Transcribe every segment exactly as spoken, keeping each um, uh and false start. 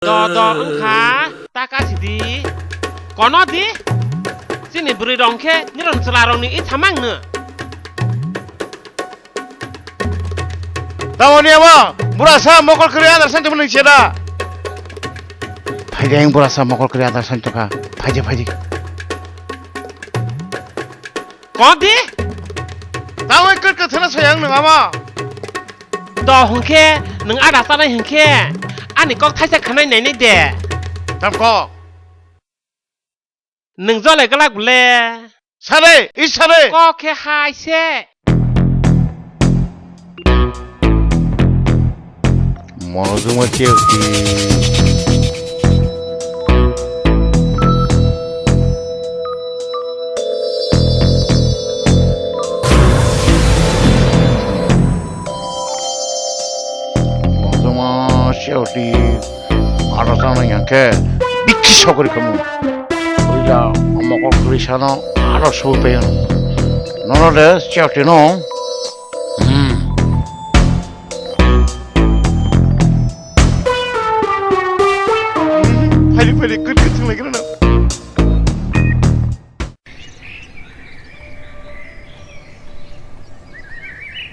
Do do wngkha, ta kasidi. Kono di? Chini bwrwi rong khe nirok chwla rokni i thamang no. Tamoni abo, burasa mokol kwrwi adar santi mani cheda. Phaidi ang burasa mokol kwrwi adar santi kha. Phaidi, phaidi. Kodi? Tawai kut kut thana sayang nung ama. Do hwnkhe, nung ada tanai hwnkhe, ani kok thaisa khanai nainai de. Tam kok. Nung jole glak bole. Sare, i sare. Kok khe hai se. Monozuma cheo ki. Monozuma cheo ki. Aro sana yang ke. Bikhi sokori kamu. Oya, mokol kuri sana. Aro so pe. Nono de cheo ki no. Hmm. Phaidi, phaidi, good, good, thung lai gana.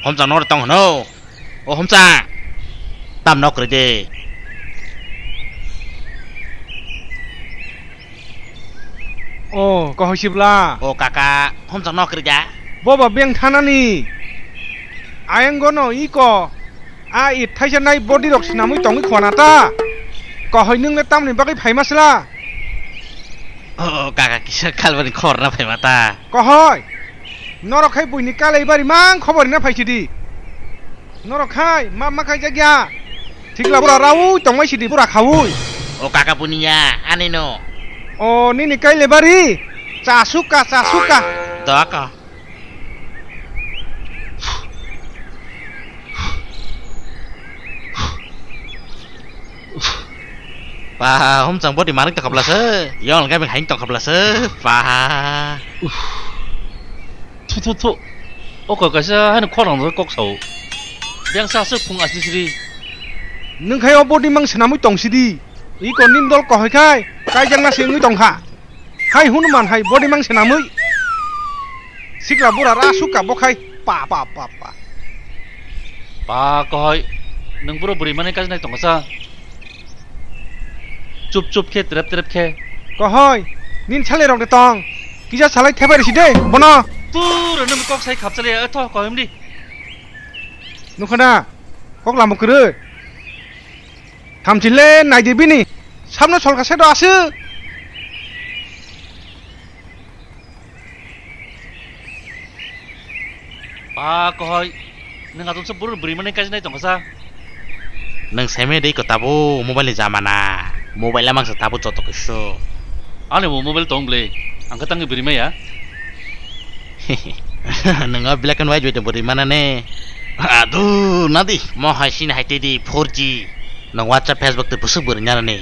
Homsa nor tong hano. O homsa. Tam nok re de. O, kahoi sibla. O kaka, homsa nok re ja. Boba beng thanani. Ayang gono iko. A it thaisa nai body rok sinamwi tongwi khwana ta. Kahoi nung le tamni bagwi phaima sla. O kaka kisa kalbani khorna phaima ta. Kahoi. Norok khai buini kalai bari mang khobor na phaisidi. Norok khai ma ma khai jagya. Thikla bura raui tongmai sidi bura khaui. O kaka buniya ani no. O nini kai le bari. Cha suka cha suka. Daka. Pa, homchang body manik tongkha blasa. Yang lengkha beng haing tongkha blasa. Pa. Thu, thu, thu. O kok kaisa haino khorang kok sao. Beng sa aswk phung asli sri. Nung khai o body mang senamwi tong sidi. Iko nin dol kohoi khai. Kaijak na se wngwi tongkha. Hai Hanuman hai body mang senamwi. Sikla bura ra sukha bo khai. Pa, pa, pa, pa. Pa kohoi. Nung buro bwrwi mani kajnai tongsa. Chup chup khe trep trep khe. Kohoi. Nin chale rok de tong. Kisa salai thepai risi de. Bono. Tur nung kok sai khapchale. Tho kohoi mdi. Nukhana. Kok lama kwrwi. Thamchile naidi bini. Sabno solka sedo aswk. Pa kohoi, nwng atomsa buru bwrwi mani kaijinai tongkha sa. Nwng seme de iko tabo mobile ni jamana. Mobile amang sa tabo joto kisu. Ani bo mobile tong ble, ang khe tangwi bwrwi maya. Nwng o black and white bai tong bwrwi mana ne. Adu, nadi, mo hai sini hai tedi four G. Nwng WhatsApp, Facebook tei bwswk bwrwi nana ne.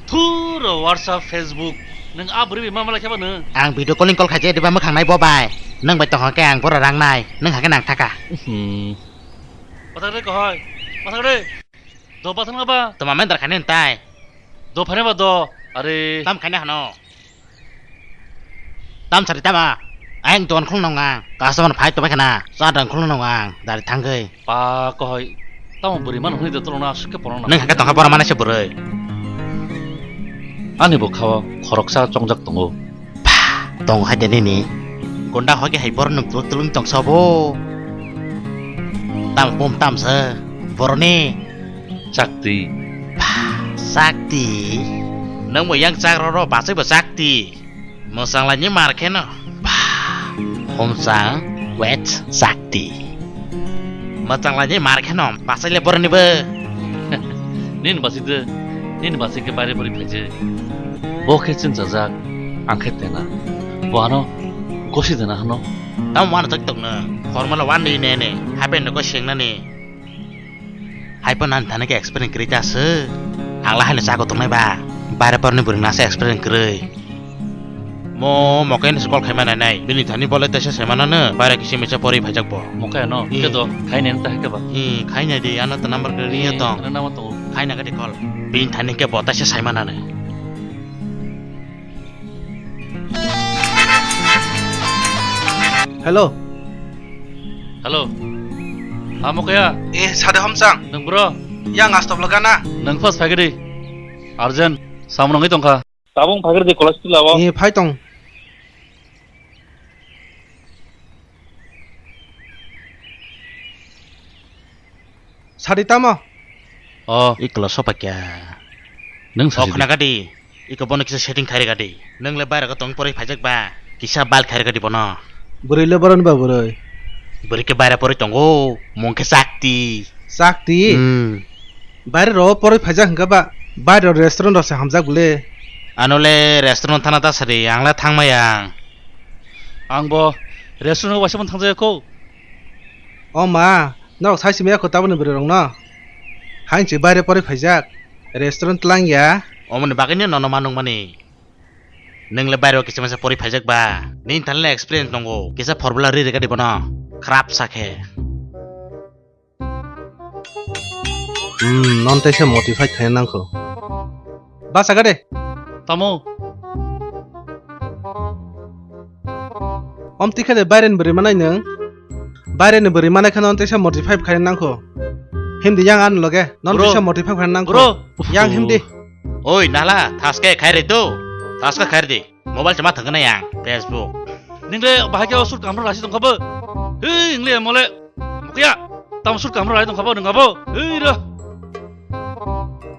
Thuro WhatsApp, Facebook. Nwng a bwrwi bai ma malai khe ba nwng? Ang video calling call khaijak, ediba mwkhang nai bo bai. Nwng bai tongkha khe ang boro rang nai. Nwng hakhe nang thaka. Hmm. Bathang re kohoi. Bathang re. Do bathang na ba? Toma mendar khaini tai. Do phane ba do. Are. Tam khaini hano. Tam sari tama. Ayang dogan khulung nang ang. Customer phai tobai khana. Cha dogan khulung nang ang. Dari thangwi. Pa kohoi. Tamo bwrwi mano hwnwi de tolong na aswk khe porong na. Nwng hakhe tongkha bora mane se bwrwi. Ani bo khao khoroksa chongjak tongo. Pa tong hai de nini. Gonda hoi khe hai boro nwng tulung tulung tongsa bo. Tam pum tam se. Boroni. Chakti. Pa, chakti. Nwng bo yang chak roro bachai bo chakti. Mwchang lai ni mar kheno. Pa, homchang wet chakti. Mwchang lai ni mar kheno bachai le boroni bo. Nini bachai de, nini bachai khe baire bori phaijak. Bo khe chwng chajak, ang khe tena. Bo ano gosi dena hano. Tamo wano tak tok no. Formal one day ne ne. Hapen no go seng na ni. Hai phano ani thani khe experience kwrwi ta se. Ang la haino chago tongnai ba. Baire porni bwrwi nasa experience kwrwi. Mo mokaino se call khaima nai nai. Bini thani bole tesa se manano. Baire kisi misa pori phaijak bo. Mokaino? Hmm. Khe do, khainai ta khe ba? Hmm, khainai di, ano ta number kwrwi ya tong. Ano number tongo. Aina gadi call. Bini thani ke bota se saimana ne. Hello. Hello. Amo kaya? Eh, sade Homsang. Nang bro? Yang astop lagana. Nang first phagidi. Urgent. Samung nangwi tongkha. Tabung phagidi college tu lawo. Eh, phai tong. Sadi tamo? Oh. Ikla sopa kya? Nang sadi. Oh, khna gadi. Iko bono kisa setting khairi gadi. Nang le baira ko tong pori phaijak ba. Kisa bal khairi gadi bono. Bwrwi le boron ba bwrwi. Bwrwi ke baira pori tongo. Mung ke sakti. Sakti? Hmm. Baira ro pori phaijak hingka ba. Baira restaurant ro se hamjak bole. Ano le restaurant thana ta sadi. Ang la thang maya. Ang bo restaurant waisa man thang jaya ko. O ma, norok sai simi ya ko taboni bwrwi rok no. Hain chi baire pori phaijak. Restaurant tlang ya. Omoni bagwi no nono manung mani. Nang le baire kisa masa pori phaijak ba. Nini thani le experience tongo. Kisa formula ri rega di bono. Khrap sakhe. Hmm, non tei se modify khaina nangkho. Basa gade. Tamo? Om tikhe de baire ni bwrwi manai nung. Baire ni bwrwi manai khano tei se modify khaina nangkho. Himdi yang an loge. Non tei se modify khaina nangkho. Bro. Yang himdi. Oi, nala, thaske khairi tu. Thaske khairi di. Mobile chama thangkana yang. Facebook. Ningle bahai khe sur kamro rasi tongkha bo. Hei, ingle mole. Mukya, tam sur kamra lai tongkha bo, nung abo. Hei ra.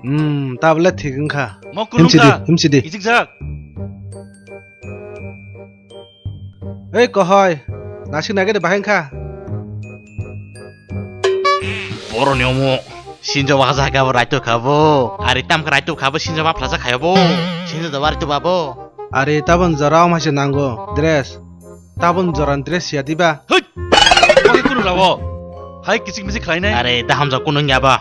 Hmm, tablet thik wngkha. Mo kunung himsidi, ka. Himsidi. Kijik jak. Ei, kohoi. Nasik nage de bahai wngkha. Boroni omo. Sinjo waha jaga bo raito kha bo. Ari tam kha raito kha bo, sinjo ma phlasa khayo bo. Sinjo da wari to babo. Ari tabon jora om haise nango. Dress. Tabon joran dress ya diba? Hoi! Oke, kunu lawo. Hai, kichik michik khlainai. Are, da hamjak kunu ya ba.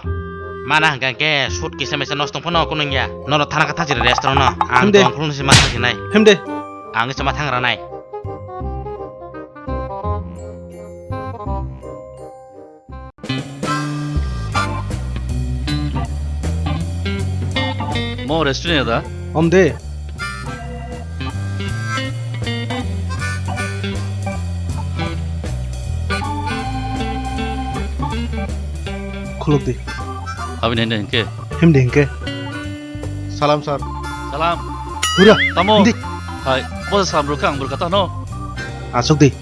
Mana hangka ke suit kisa mesa nosto phano kunu ya. Nono thana kha thajira restaurant no. Ang himde. Tong khulung si ma thajinai. Himde. Ang se ma thang ranai. Mo restaurant da? Om de. Khuluk di. Abini hende hingke? Himdi hingke. Salam, sir. Salam. Hura. Tamo. Himdi. Hai, bo salam rukha ang burkha ta no. Asuk di.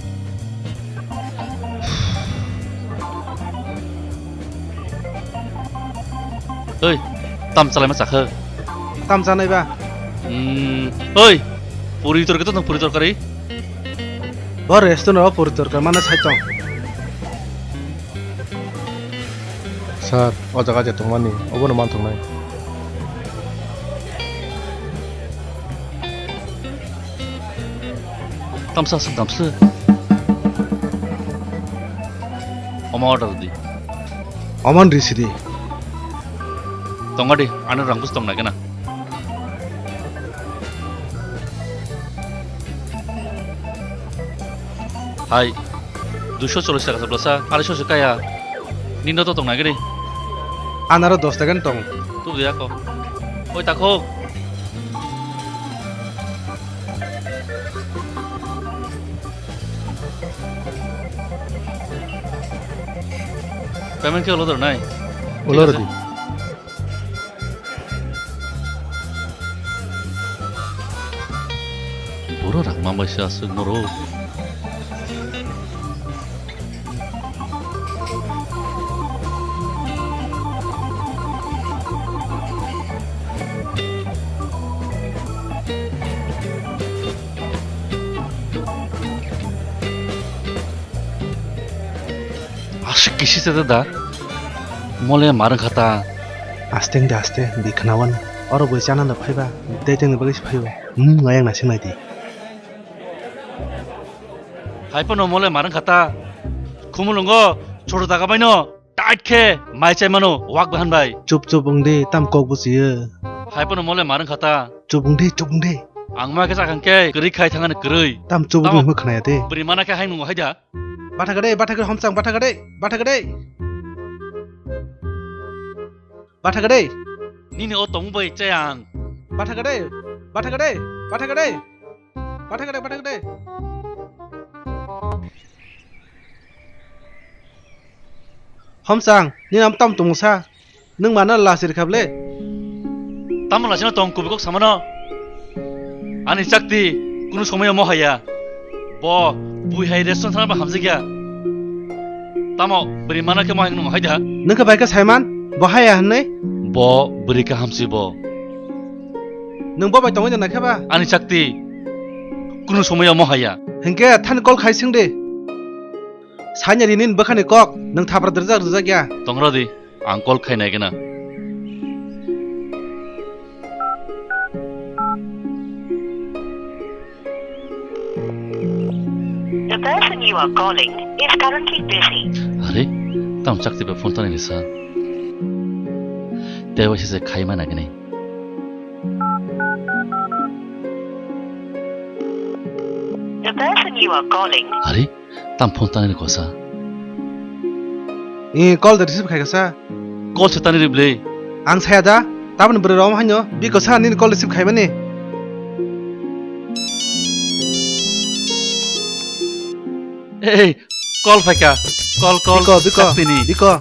Oi, tam chalai ma chakha? Tam chanai ba? Hmm, oi, puri torkari to, puri torkari. Bo restaurant o puri torkari mana sai tong. Sir, o jaga je tongmani, obono manthoknai. Tamsa swk damswk. Omo order di. Oman ri sidi. Tonga di, ano rang bus tong nai gana. Hai, duiso chollish taka se blasa, arai so se kaya. Nino to tong nai gani. Anaro dos taka tong. Tu dia ko. Oi, takho. Payment khe ulo dor nai? Ulo rw di. Borok rang ma bai se aswk borok. Aswk kisi se da. Mole marwng kha ta. Aste wng de aste, bi khnawan. Oro boi chana da phaiba, dating ni bagwi se phaibo. Hmm, ngayang na sinai di. Hai phano mole marwng kha ta. Khumulwngo, choto daga baino. Tait khe mai chai mano wak bahan bai. Chup chup wng di, tam kok buchiyo. Hai phano mole marwng kha ta. Chup wng di, chup wng di. Ang ma khe sakang khe kwrwi khai thangani kwrwi. Tam chup wng di. Tamo hwnwi khnaya de. Bwrwi mana khe hai nungo hai da. Batha gade, batha gade, homchang, batha gade, batha gade. Bathakade. Nini o tong bai chayang. Bathakade. Bathakade. Bathakade. Bathakade, bathakade. Homsang, nini am tam tongsa. Nwng mana lasir khable. Tamo lasino tong kubikok samano. Ani chakti kunu somoyo mohaya. Bo bui hai restaurant thana ba hamjakya. Tamo bwrwi mana khe mohai nwng hai da. Nwng khe bai khe saiman, bo haya hwnwi. Bo bwrwi khe hamsi bo. Nwng bo bai tongwi da naikha ba? Ani chakti kunu somoyo mohaya. Hinkhe thani call khai sing de. Sanya rini bwkhani kok, nwng thapra rijak rijak ya. Tongra di. Ang call khai nai gana. The person you are calling is currently busy. Are, tam chakti ba phone tani nisa. Tewa sise khai ma nai gani. The person you are calling. Are, tam phone tani ni kosa. E, call da receive khai kasa. Call se tani rible. Ang saya da, tabon bwrwi rom hanyo, bi kosa nini call receive khai mani. Ei, call phaika. Call, call. Biko, biko, chakti ni. Biko.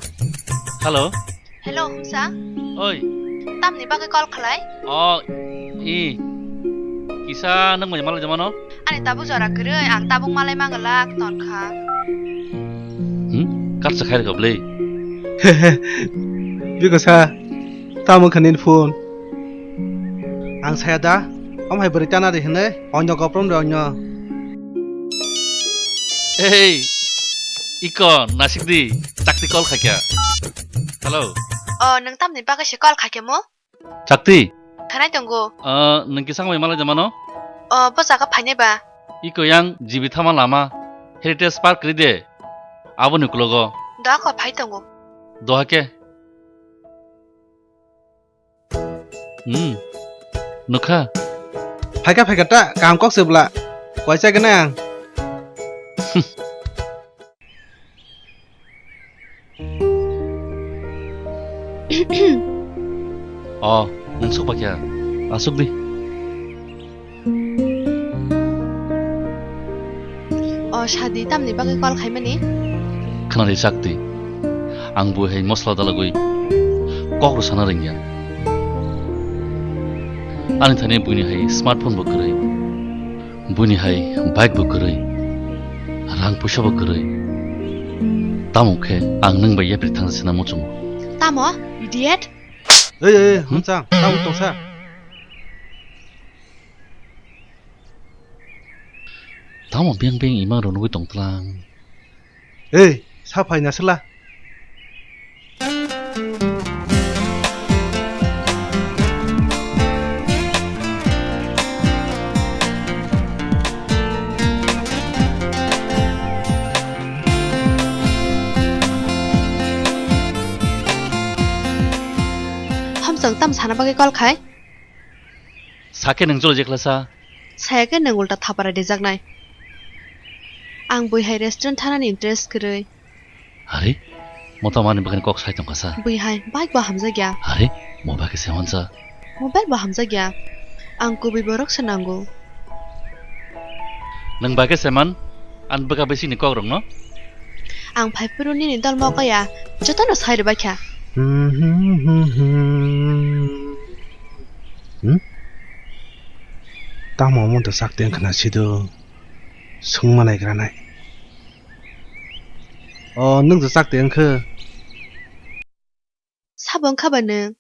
Hello. Hello, Humsa. Oi. Tamni bagwi call khlai? O, i. Kisa nwng bai malai jamano? Ani tabuk jora kwrwi, ang tabuk malai manglak tonkha. Hmm? Kar sa khair khablei. Biko sa, tamo khanin phone. Ang saya da, om hai bwrwi tana ri hwnwi, onyo goprom de onyo. Ei, iko, nasik di, chakti call khaikya. Hello. O, nwng tamni bagwi se call khaikya mo? Chakti. Thanai tongo. O, nwng kisang bai malai jamano? O, bo jaga phainai ba. Iko yang jibi thama lama, Heritage Park ri de, aboni uklogo. Doha ko phai tongo. Doha ke? Hmm. Nukha. Phaika phaika ta, kaham kok se bwla. Koisa gana ang. Oh, nang sokpakya. Asuk di. O sadi, tamni bagwi call khaimani? Khwnadi chakti. Ang bui hai mosla dalagwi kok rw sana rwngya. Ani thani buini hai smartphone bo kwrwi. Buini hai bike bo kwrwi. Rang puisa bo kwrwi. Tamo khe ang nwng bai yapri thangsa sina muchungo. Tamo, idiot? Ei, ei, ei, hmm? Hamchang, tamo tongsa. Tamo beng beng ima rwnwi tongtlang. Ei, sa phai na sela. Hamchang tam sana bagwi call khai? Sakhe nwng cholo jekhlasa. Saya khe nwng ulta thapara rijaknai. Ang bui hai restaurant thanani interest kwrwi. Hari? Mota mani bagani kok sai tongkha sa. Bui hai bike bo hamjakya. Hari? Mo bagwi se honsa. Mobile bo hamjakya. Ang kubui borok se nango. Nwng bagwi se man? Ang bwkha bisingni kokrokno? Ang phai phuru nini dol mokaya jotono sai rwbaikha. Hmm? Tamo omo to chakti wngkha na sido? Swngma naigra nai. O, nwng to chakti wngkha. Sabo wngkha ba nwng?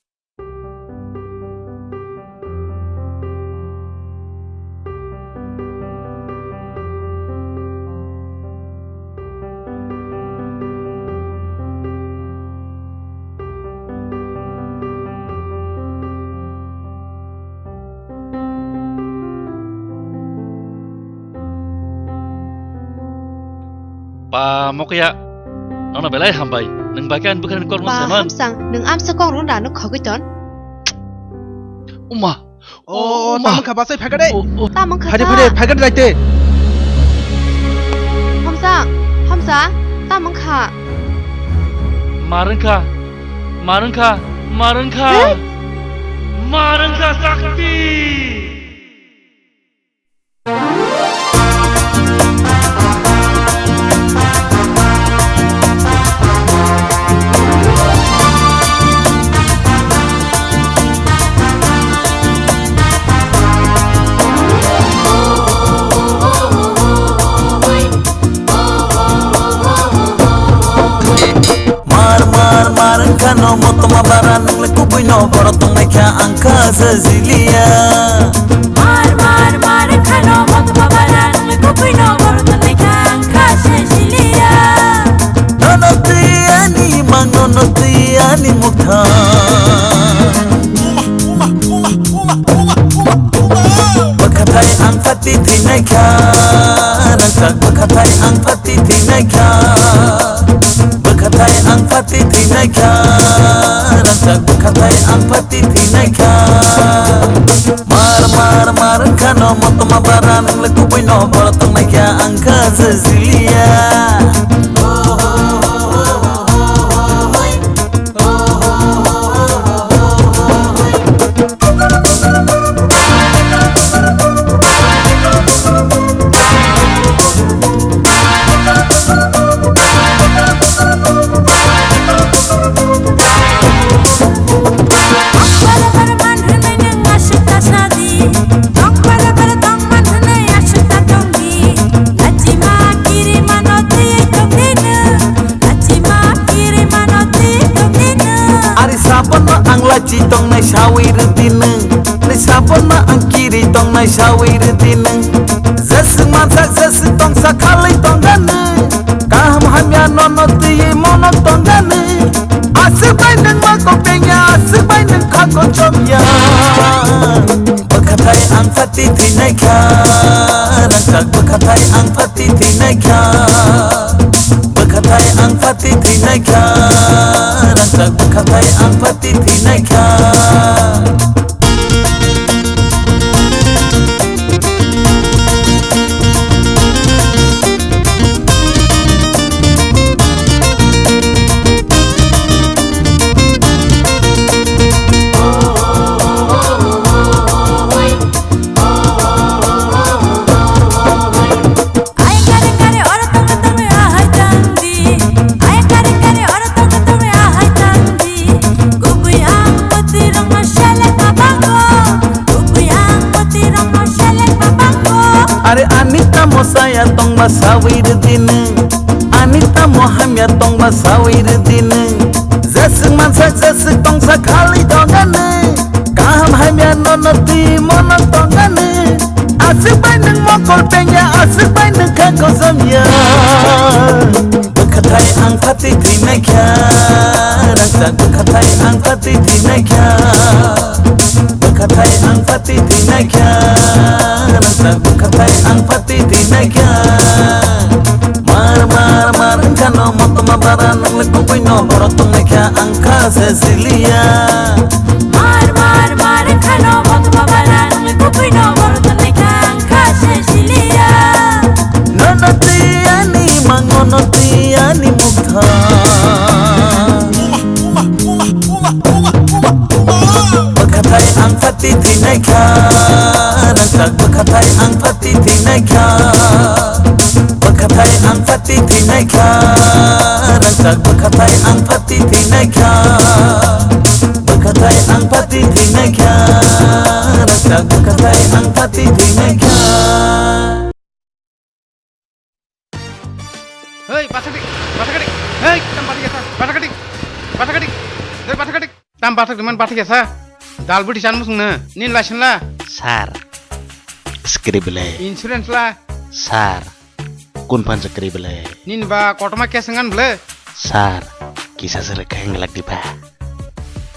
Ba mokya, nono belai hambai. Nwng bai khe ani bwkhani kormo ba seman. Hamsang, nwng amsa kok rwna ano khogwi ton. Uma. O, o, ma. Tamo kha basai phaikha de. O, o. Tamo kha. Phade, phade, phaikha de daite. Hamsa, Hamsa, tamo kha. Marwng kha, marwng kha. Marwngkha. Marwngkha sakti. Mar mar mar wngkha no motoma bara, nwngle kubui no borok tongnaikha, ang kha sajiliya. Mar mar mar wngkha no motoma bara, nwngle kubui no borok tongnaikha, ang kha sajiliya. Nono twi ani mang, nono twi ani mukha. Bwkhathai ang phatwi thwinaikha, rwngthak bwkhathai ang phatwi thwinaikha. Bwkhathai ang phatwi thwinaikha, rwngthak bwkhathai ang phatwi thwinaikha. Mar mar mar wngkha no motoma bara, nwngle kubui no borok tongnaikha, ang kha sajiliya. Ari sabono ang lachi tongnai sawi rwdi nwng. Ari sabono ang kiri tongnai sawi rwdi nwng. Jeswk mansak jeswk tongsa khalwi tongda nwng. Kaham hamya nono twiwi mono tongda nwng. Aswk bai nwng mokol tengya, aswk bai nwng kha kochomya. Bwkhathai ang phatwi thwinaikha, rwngthak bwkhathai ang phatwi thwinaikha. Bwkhathai ang phatwi thwinaikha, rwngthak bwkhathai ang phatwi thwinaikha. Ai kare kare oro tongo tongo ahai tangdi. Ai kare kare oro tongo tongo ahai tangdi. Kubui ang bwtwi rokno seleng kabango. Kubui ang bwtwi rokno seleng kabango. Are ani tamo saya tongba sawi rwdi nwng. Ani tamo hamya tongba sawi rwdi nwng. Jeswk mansa jeswk tongsa khalwi tonga nwng. Kaham hamya nono twi mono tonga nwng. Aswk bai nwng mokol tengya, aswk bai nwng kha kochomya. Bwkhathai ang phatwi thwinaikha, rwngthak bwkhathai ang phatwi thwinaikha. Bwkhathai ang phatwi thwinaikha, rwngthak bwkhathai ang phatwi thwinaikha. Mar mar mar wngkha no motoma bara, nwngle kubui no borok tongnaikha, ang kha sajiliya. Mar mar mar wngkha no motoma bara, nwngle kubui no borok tongnaikha, ang kha sajiliya. Nono twi ani mang, nono twi ani mukha. Bwkhathai ang phatwi thwinaikha, rwngthak bwkhathai ang phatwi thwinaikha. Bwkhathai ang phatwi thwinaikha, rwngthak bwkhathai ang phatwi thwinaikha. Bwkhathai ang phatwi thwinaikha, rwngthak bwkhathai ang phatwi thwinaikha. Hei, bathakdi, bathakdi. Hei, tam bathakdi sa, bathakdi, bathakdi. Hei, bathakdi. Tam bathakdi man bathakdi sa. Dal budi chan musung na, nin license la. Sir, script le. Insurance la. Sir, kun pan script le. Nin ba kotoma case ngan ble. Sir, kisa sir keng lak di ba.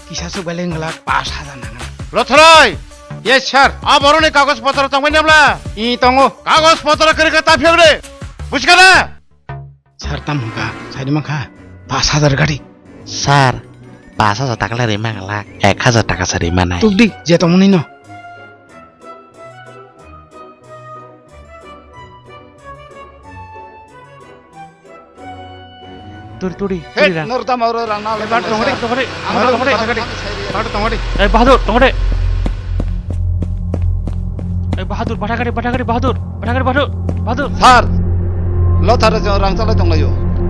Kisa swk bai le wngla pash hajar nang. Lothroi! Yes, sir. A borokni kagoj potro tongbai nabla? I tongo. Kagoj potro kwrwi khe ta phiyok de. Buji kha na? Sir, tam hwnkha, saidi mankha pash hajar gari. Sir, pash hajar taka le rwi mangla, ek hajar taka se rwi manai. Tukdi, je tongmani no. Turi, Hei, turi da. Nor tamo ro rang na Eh, Bahadur, tongode, tongode. Ang Bahadur, rang tongode, na tongode. Sari. Bahadur, tongode. Eh, Bahadur, tongode. Eh, Bahadur, bathakari, bathakari, Bahadur. Bathakari, Bahadur, Bahadur. Sir, lo tharo jong rang chalai tonglaio.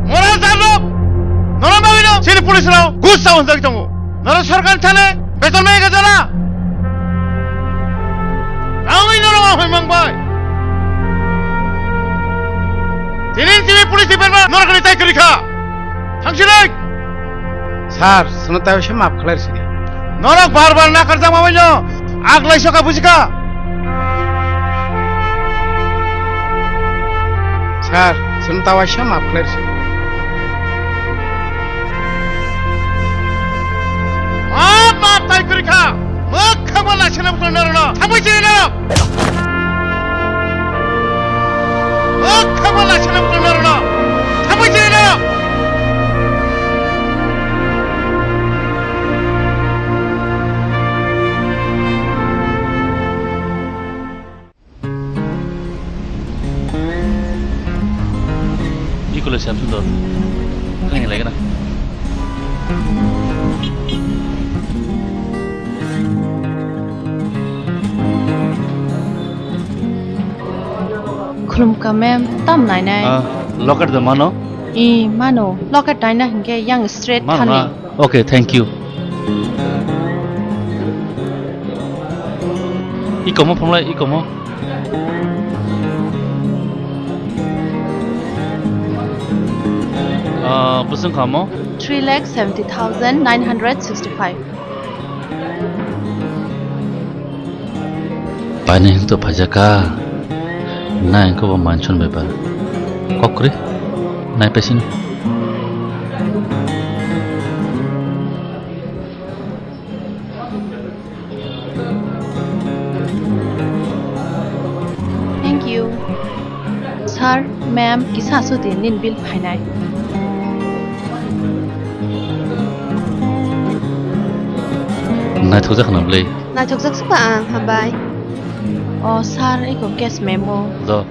Moral sir lo. Nora mawino, sini police lo. Gus sa unjak tongo. Nora sarkar thane, beton mai ga jana. Rawi nora ma hoi mang bai. Tini tini police ni berma, nora kani tai kiri kha. Thangsinai! Sir, chwngno taibo se maaf khlai rwsidi. Norok bar bar nakarjakma baino aglai soka bujikha. Sir, chwngno taibo se maaf khlai rwsidi. Maaf, maaf tai kwrwi kha. Mwkhangma laisana bwtwi norokno thabwi chini norok. Mwkhangma laisana bwtwi norokno thabwi chini norok. Iko le Shyam Sundar. Kang ni lagi na. Khulumkha ma'am, tam nainai? Ah, locket do mano? I, mano. Locket naina hinkhe yang straight Mano thani. Na? Okay, thank you. Ikomo phunglai, ikomo. Ah, bwswng kha mo? Three lakh seventy thousand nine hundred sixty-five. Paini hwnkhe to phaijak kha. Nai hwnkhe bo manchon bai ba. Kok kwrwi. Nai paisino. Thank you. Sir, ma'am, kisa aswk di nini bill phainai. Naithokjak khna bwle. Naithokjak se ba ang, hambai. O sir, eko cash memo. Do.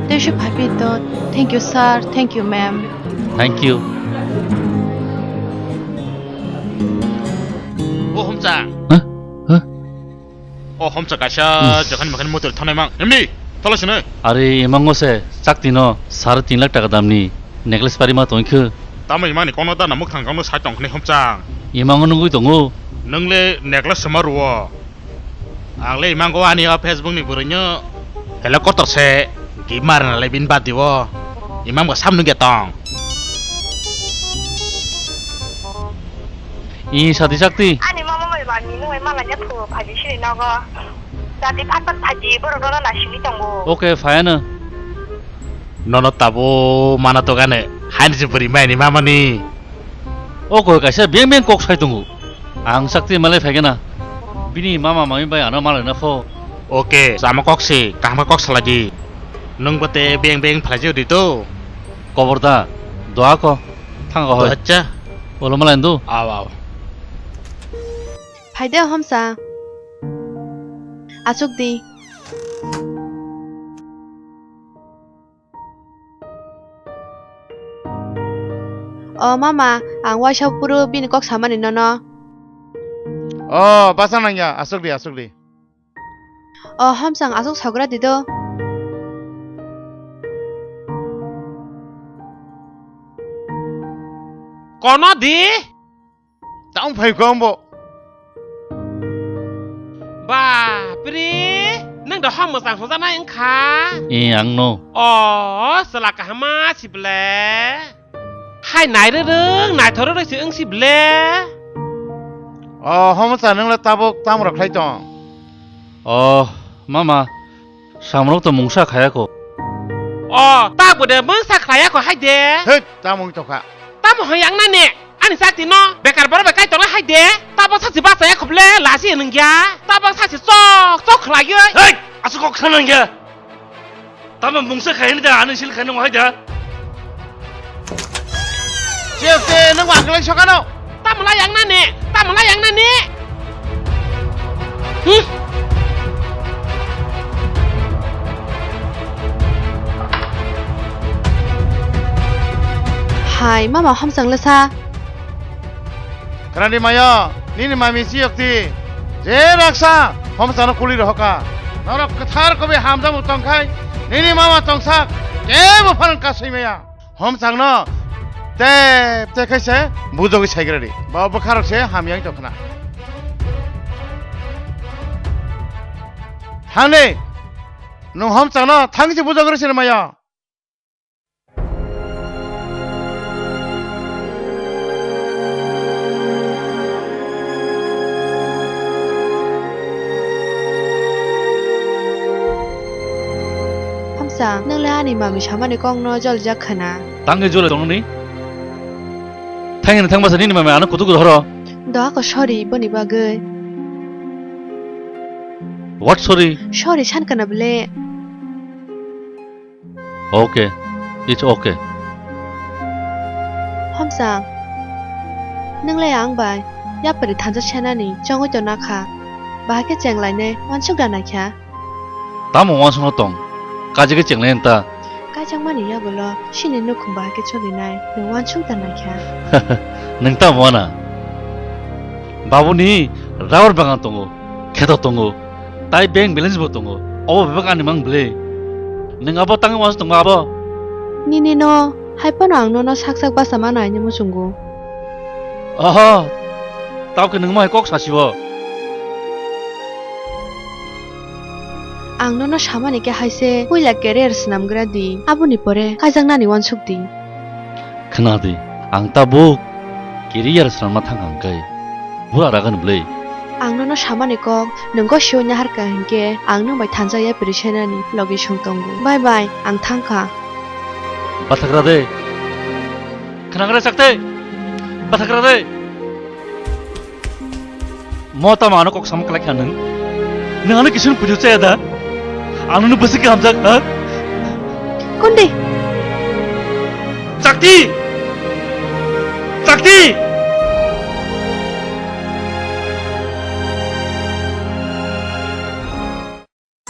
Tei se phaiphai to. Thank you, sir. Thank you, ma'am. Thank you. O Homchang. Huh? Huh? O Homchang kaisa Hmm. jekhani mekhani motor thanai mang. Emni, thala sini. Are, imango se chakti no sare tin lakh taka damni necklace pari ma tongkhe. Tamo imani kono dana mukhang kono sai tongkhani Homchang. Imango nungui tongo. Nungle necklace sema ruo. Ang le imang ko ani o Facebook ni bwrwi no helicopter se gift ma rwna le bini birthday o imang bo sam nugya tong. I sati sakti. Ani mama bai bani nung bai mala nya phu phaji sini nogo. Jati phat phat phaji borok no na simi tongo. Okay, fine. Nono tabo mana to gane haini se bwrwi mai ni mama ni. O koi kaisa beng beng kok sai tongo. Ang sakti malai phaigena. Bini mama mami bai ano malai na pho. Oke, sama kok si, kaham kok salai di. Nung bate beng beng phalai di to. Kobor da, doa ko, thang ko hoi. Acha. Olo malai do. Aw, aw. Phaide Homsa. Asuk di. O mama, ang waisa phuru bini kok samani nono. O, basa nangya, asuk di, asuk di. O, Homsang, asuk sagra di do. Kono di? Tamo phai kho ambo. Bapre, nang da hom mwchang hwnjaknai wngkha? E, ang no. O, chwla kahama si ble. Hai nai rwrwng, naithok rwrwng si wng si ble. O, hom cha nang le tabuk tam rok khlai tong. O, mama, samrok to mungsa khaya ko. O, ta bwde mungsa khaya ko hai de. Hei, ta mung tokha. Tamo hai yang nani? Ani sakti no bekar borok bai kaitor hai de. Tabok sachi bachaya khuble lasi nungya. Tabok sachi chok chok khlaiyo. Hei! Asuk kok sana nungya. Tamo mungsa khaini da ani sil khaini hai da. Che che nang wa khlai sokano. Tamo la yang nani? Tamo la yang nani? Hmm? Ai, mama Homchang le sa. Kwrani maya, nini mami chiyokti. Je raksa, Homchangno kuli rohoka. Norok kwthar kobi hamjak tongkhai, nini mama tongsa, kebo phan kasui maya. Homchangno tep tep khe se bujogwi saigradi. Bo bwkharok se hamya wng tongkhna. Thangni, nwng Homchangno thangsi bujogwi sini maya. Hamsa, nwng le ani mami samani kokno jolijak khwna. Tangwi jole tongnani? Thangni thangmasa nini mami ano kutuk dhoro. Doa ko sorry boni bagwi. What sorry? Sorry san kana bole. Okay, it's okay. Hamsa, nwng le ang bai yapri thansa senani chongwi tongna kha. Bahai khe chenglainai wansuk da naikha. Tamo wansukno tong? Kaje khe chenglai ta. Kaijakmani yagulo sini nukhung bahai khe cholinai nwng wansuk da naikha. Nwng tamo wana? Babuni rubber bagan tongo, kheto tongo. Tai bank balance bo tongo. Obo bebak ani mang bwle. Nwng abo tangwi uansuk tongma abo? Nini no, hai phano ang nono sak sak basa mano aini muchungo. Oho, tao khe nwng mo hai kok sasibo? Ang nono samani khe hai se puila career swnamgra di, aboni pore kaijaknani uansuk di. Khna di, ang tabuk career swnamna thang hang khe bura ragan bwle. Ang nono samani kok, nwng gosio nahar kha hinkhe ang nwng bai thansa yapri senani logi song tongo. Bye bye, ang thang kha. Bathakra de. Khnagra chakte. Bathakra de. Mo tamo ano kok samung kalai kha nwng? Nwng ano kisun pujo chaya da? Ano nw bwswk khe hamjak, ha? Kundi? Chakti! Chakti!